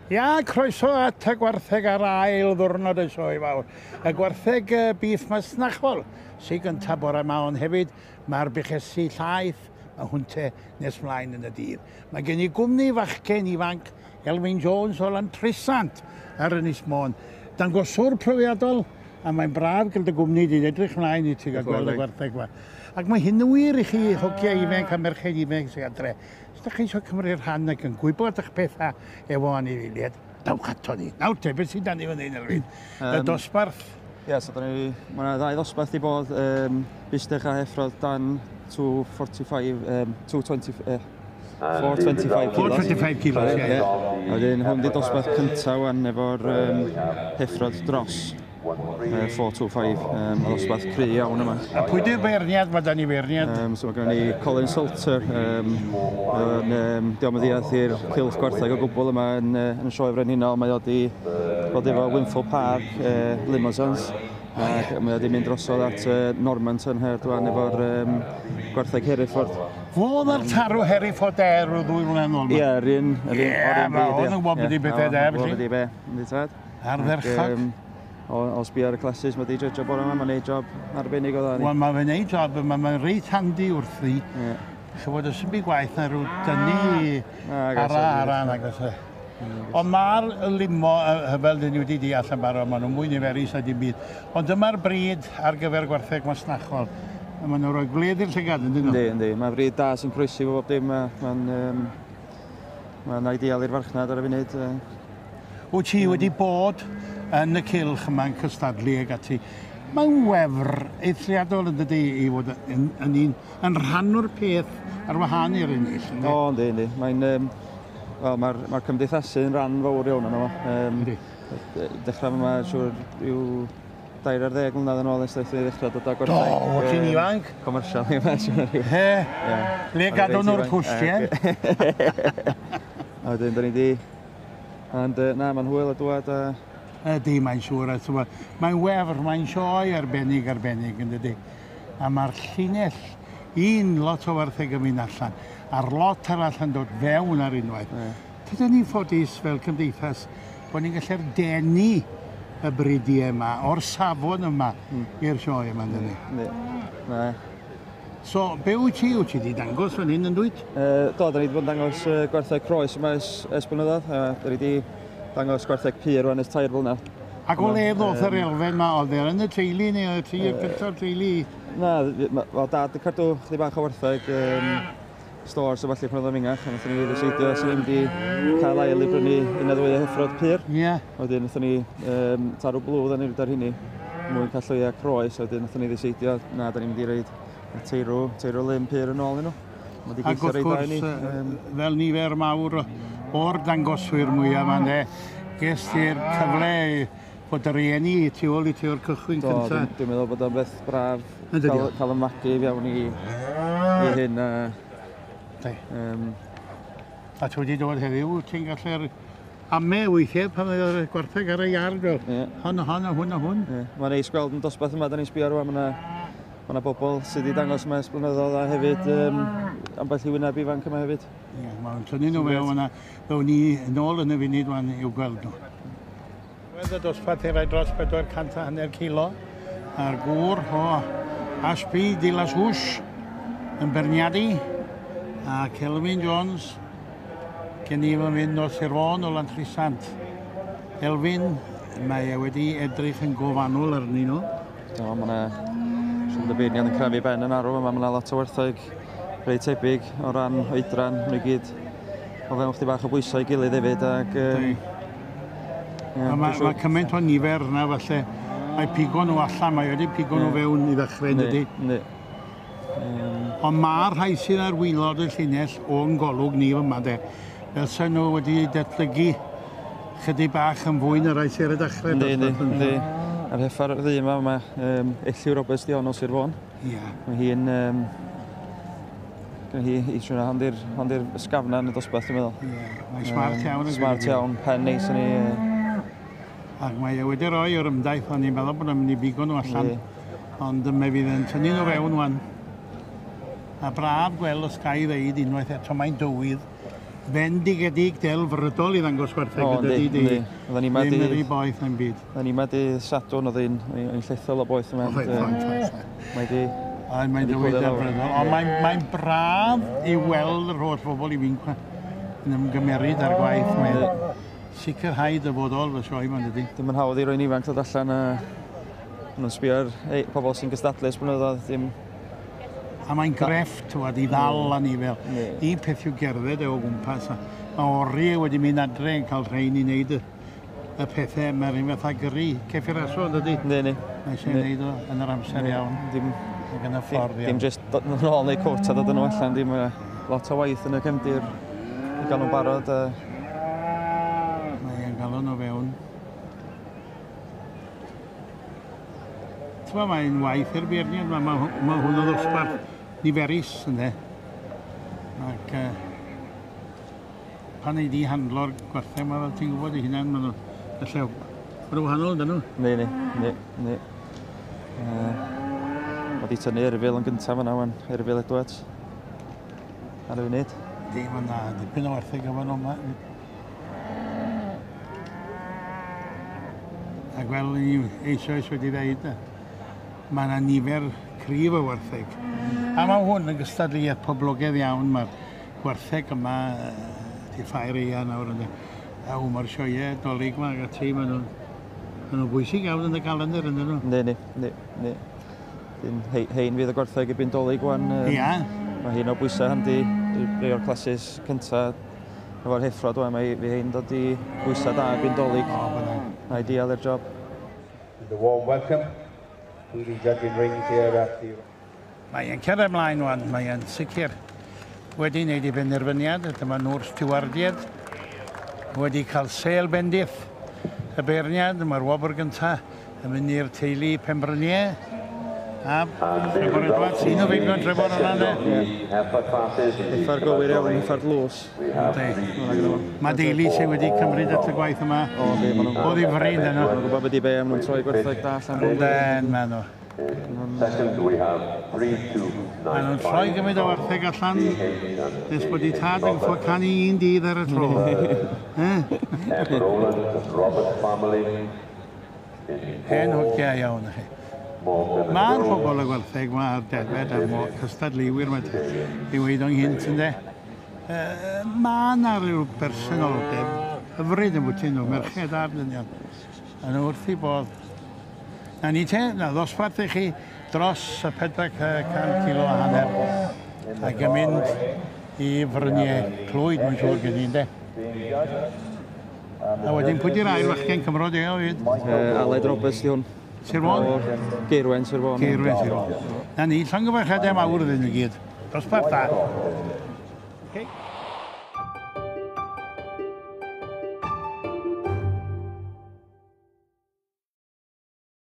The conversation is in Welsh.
Ia, croeso at y gwartheg ar ail ddwrnod y sioe fawr. Y gwartheg bîff masnachol sy'n gyntaf bore yma, ond hefyd mae'r buchesi llaeth a hwnte nes mlaen yn y dydd. Mae gen i gwmni fachgen ifanc, Elwyn Jones o Lantrisant ar Ynys Môn. Dangoswr profiadol, a mae'n braf gael dy gwmni di'n edrych mlaen i ti gael gweld y gwartheg yma. Ac mae hyn yn wir i chi, hogiau ifanc a merched ifanc sy'n adre. Os ydych chi eisiau cymryd rhan ac yn gwybod eich pethau efo anifeiliaid, dawch ato ni. Nawr te, beth sy'n dan ni fan hyn, Elwyn? Y dosbarth? Ie, yeah, so da ni, mae yna ddau ddosbarth i bod, Bustech a Heffrodd dan 245, 220, 425 kilos. 425 kilos, ie. Yeah. A wedyn hwn di dosbarth cyntaf wan efo'r heffrod dros 425, a dosbarth cry iawn yma. A pwy di'r beirniad? Mae da ni beirniad. So mae gennym ni Colin Salter, diolch yn ddiarth i'r cylch gwartheg o gwbl yma yn y Sioe Frenhinol. Mae o wedi bod efo Winfield Park Limousins, ac mae o wedi mynd drosodd at Normanton Herd wan efo'r gwartheg Hereford. Fodd ar tarw Hereford Air o 2 mlynedd nôl? Ie, yr un. Ie, mae o'n gwybod beth i bethau da. Ie, gwybod beth i be, yndi tad. Ardderchog. O sbio ar y classes, mae di judge bore yma, mae'n neud job arbennig o dda. Wel, mae'n neud job, mae'n reit handi wrthi. Chybod, os yn byd gwaith na rhyw dynnu ara, nag oes e. Ond mae'r limo, fel dyn ni wedi deall yn barod, maen nhw'n mwy niferus na dim byd. Ond dyma'r bryd ar gyfer gwartheg masnachol. Maen nhw'n rhoi gwledd i'r llygad, yndyn nhw? Yndi, yndi. Mae'n bryd da sy'n croesi fo bob dim. Mae'n ideal i'r farchnad ar y funud. Wyt ti wedi bod yn y cylch yma'n cystadlu ag ati. Mae'n wefr eithriadol yn dydy i fod yn rhan o'r peth ar wahân i'r ennill. O, yndi, yndi. Mae'n, wel, mae'r cymdeithasu yn rhan fawr iawn yno fo. Dechrau yma, siŵr, yw 40 mlynedd yn ôl ers daethon ni ddechrau dod â gwartheg. Do, o ti'n ifanc? Commercial, ie, siŵr. He, le gadw nhw'r pwstiau? A wedyn, da ni di... Ond na, mae'n hwyl a dwad a... Ydy, mae'n siŵr. Mae'n wefr, mae'n sioe arbennig, arbennig, yn dydy. A mae'r llinell, un lot o wartheg yn mynd allan, a'r lot arall yn dod fewn ar unwaith. Tydyn ni'n ffodus fel cymdeithas bod ni'n gallu'r denu y bridiau yma, o'r safon yma, i'r sioe yma, yn dydy. Yndi. So, be wyt ti? Wyt ti wedi dangos fan hyn yn dwyt? Do, da ni wedi bod yn dangos gwartheg croes yma ers blynyddoedd. Da ni wedi dangos gwartheg pur rwan ers 3 blynedd. Ac o le ddoth yr elfen yma? Oedd e yn y teulu neu oedd ti y cyntaf teulu? Na, wel, dad yn cadw chydig bach o wartheg, stores a falle pan oedd o'n fengach, a wnaethon ni ddeseidio os o'n i'n mynd i cael ail i brynu un neu ddwy o heffrod pur. Wedyn wnaethon ni tarw blwdd a newid ar hynny, mwyn cael llwyau croes, a wedyn wnaethon ni ddeseidio, na, da ni'n mynd i roid y teirw lim pur yn ôl i nhw. Mae 'di Ac gweithio wrth reit dda i gwrs, ni. Fel nifer mawr o'r dangoswyr mwyaf yma, ynde, ges ti'r cyfle i fod y rieni tu ôl i ti o'r cychwyn Do, cyntaf. Dwi'n meddwl bod o'n beth braf Yn dydi o? cael y magu i fewn i hyn. A ti wedi dod heddiw, ti'n gallu'r ame weithiau pan oedd y gwartheg ar y iard fel hon, hon a hwn a hwn. Ie. Mae'n neis gweld yn dosbarth yma, da ni'n sbio rwan, ma' 'na bobl sydd wedi dangos yma ers blynyddoedd a hefyd ambell i wyneb ifanc yma hefyd. Ie, mae'n tynnu nhw fewn yna, fewn ni yn ôl yn y funud wan i'w gweld nhw. Roedd y dosbarth i rai dros 450 kilo, a'r gŵr o Ashby de las Hwsh yn beirniadu, a Kelvin Jones, gen i fy mynd o Sir Fôn o Lantrisant. Elfyn, mae e wedi edrych yn gofanwl arnyn nhw. Do, ma' 'na siŵr bod y beirniad yn crafu ben yn arw yma, ma' 'na lot o wartheg reit tebyg o ran oedran, maen nhw gyd o fewn chdi bach o bwysau i gilydd hefyd, ac, ie, A dwi'n siŵr. mae cymaint o nifer yna falle, mae pigo nhw allan, mae wedi pigo nhw fewn i ddechrau, dydy? Yndi. Ond mae'r rhai sydd ar waelod y llinell o'n golwg ni fyma, de, fel sy'n nhw wedi datblygu chydig bach yn fwy na rai sydd ar y dechrau. Yndi, yndi, dosbarth yndi. A'r heffar ddu yma, mae Elliw Roberts di hon o Sir Fôn. Mae hi'n, gen hi i siwrna, hon di'r ysgafna yn y dosbarth, dwi'n meddwl. Ie, mae'n smart iawn yn Smart gwir. iawn, pen neis yn ei, Ac mae e wedi rhoi o'r ymdaith, o'n i'n meddwl bod o'n mynd i bigo nhw allan. Ond mae fydd yn tynnu nhw fewn wan. A braf gweld os ga i ddeud unwaith eto, mae'n dywydd fendigedig delfrydol i ddangos gwartheg gyda di. Yndi. Oedden ni Ddim yn rhy boeth na'n byd. Oedden ni ma dydd Sadwrn, oedd hi'n llethol o boeth yma. Oedd, oedd. Mae di... Mae'n dywydd delfrydol. Ond mae'n braf i weld yr holl bobl i fi'n yn ymgymeryd ar gwaith. Mae'n sicrhau dyfodol fy sioe ma'n dydi. Dim yn hawdd i roi'n ifanc ddod allan a nhw'n sbio ar pobl sy'n gystadlu ers blynyddoedd, dim... A mae'n grefft, tywed, i ddal anifel. Un peth yw gerdded e o gwmpas. Mae oriau wedi mynd adre yn cael rhain i wneud y pethau. Mae'r un fath â gyrru ceffyl rasio, yn dydi? Yndi, Mae eisiau gwneud o yn yr amser iawn. Dim, Ac yn y ffordd iawn. Dim jyst dod yn ôl neu cwrt a dod yn nhw allan. Dim lot o waith yn y cefndir i gael nhw'n barod. Mae'n gael nhw fewn. Ti'n mae'n waith i'r beirniad, mae hwn o ddosbarth niferus, ynddo. Ac pan ei di handlo'r gwartheg, mae fel ti'n gwybod ei hunan, maen nhw, felly, maen nhw wahanol, ydyn nhw? Ni. Mae di tynnu Erfil yn gyntaf yna, wan, Erfil Edwards. Ar y funud. Dim yna, dipyn o wartheg efo nhw yma. Ac fel ni eisoes wedi dweud, mae yna nifer cryf o wartheg. A mae hwn yn gystadleuaeth poblogaidd iawn. Mae'r gwartheg yma di ffair eia nawr. A mae'r sioeau Dolig yma ac ati, maen nhw'n bwysig iawn yn y calendar, yn nhw? Yndi. Hein fydd y gwartheg erbyn Dolig wan. Ia. Mae hein o bwysau handi i rei o'r classes cyntaf efo'r heffrod wan. Mae hein dod i bwysau da erbyn Dolig. O, byddai. Ideal i'r job. The warm welcome to the judging rings here at the... Mae'n cerdded ymlaen wan, mae'n sicr wedi wneud ei benderfyniad, dyma nhw'r stiwardiad, wedi cael sêl bendith y beirniad, mae'r wobr gyntaf yn mynd i'r teulu Penbryniau, a Trefor Edwards, un o feibion Trefor yna, de. Heffa'r gywir iawn, heffa'r dlws. Mae deulu sydd wedi cymryd at y gwaith yma o ddifri, ynde nhw. Maen nhw'n gwybod beth i be, maen nhw'n troi gwertheg da allan. Yndyn, maen nhw. Maen nhw'n troi gymaint o wartheg allan nes bod eu tad yn gwybod canu un dydd ar y tro. Hen hogiau iawn chi. Mae'r pobl y gwartheg, mae'r defaid a'r cystadleuwyr mae i weid o'n hynt, ynde. Mae yna rhyw personoldeb hyfryd yn bwyty nhw, merched a'r dynion. A nhw wrth i bodd. Na ni te, na ddosbarth i chi dros y 400 kilo a hanner ac yn mynd i fryniau Clwyd, mae'n siŵr gen i, ynde. A wedyn, pwy di'r ail fachgen Cymro di o fyd? Aled Roberts di hwn. Sir Fôn? Geirwen, Sir Fôn. Geirwen, Sir Fôn. Na ni, llongyfarchiadau mawr iddyn nhw gyd. Dosbarth da. Okay.